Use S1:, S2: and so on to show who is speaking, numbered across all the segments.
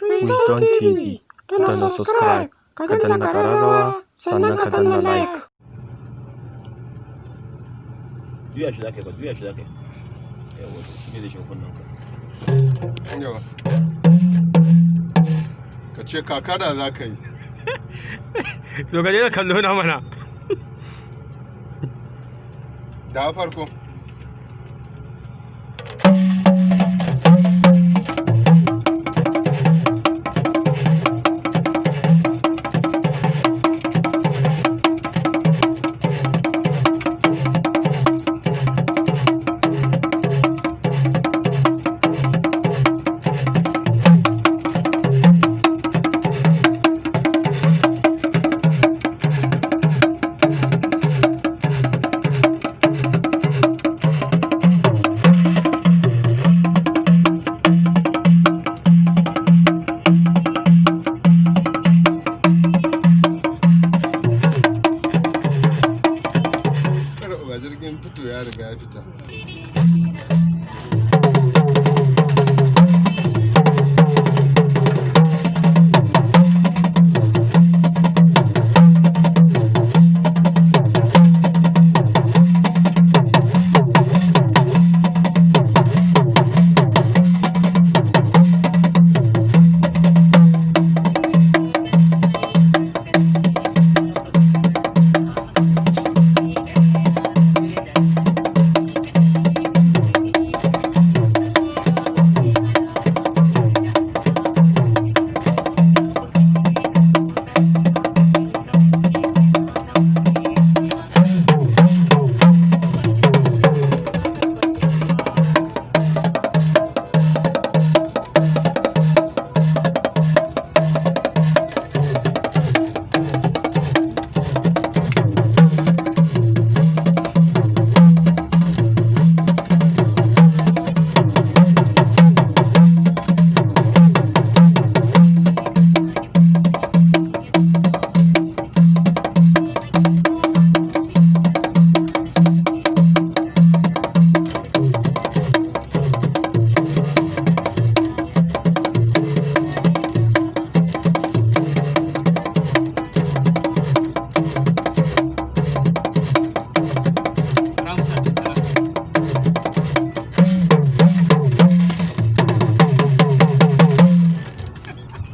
S1: Wisdom TV, danna subscribe, ka danna ƙararrawa, sannan ka danna like.
S2: Juya shi zaka yi ba, juya shi zaka yi. Yawwa, to shi ne zai shiga kunnen ka.
S3: Yawa. Ka ce kakada za ka yi.
S4: To, ka daina kallo na mana.
S3: Da farko. Kada uba jirgin fito ya riga ya fita.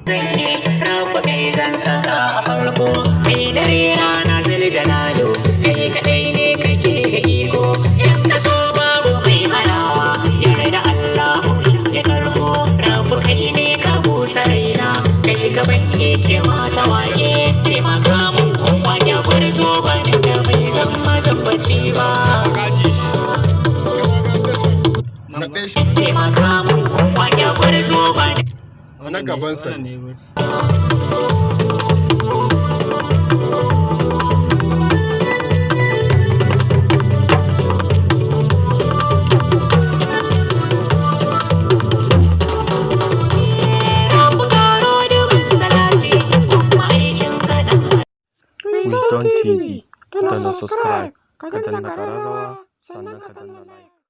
S5: Zan yi rabu, kai zan saka a farko. Mai dare rana, zil jalalu, kai kadai ne kake da iko. In ka so, babu mai hanawa. Yarda Allahu in ya karbo. Rabu, kai ne ka busa raina, kai ka ban hikima ta wake. Taimaka mun kun wake gwarzo, ba da bai zama zambaci ba.
S3: Naɗe shi.
S5: Taimaka mun kun wake gwarzo, ba
S3: Na gabansa.
S4: Wannan ne goci.
S5: Rabu, karo dubin salati kuma aikin kaɗan.
S1: Wisdom TV, danna subscribe, ka danna ƙararrawa, sannan ka danna like.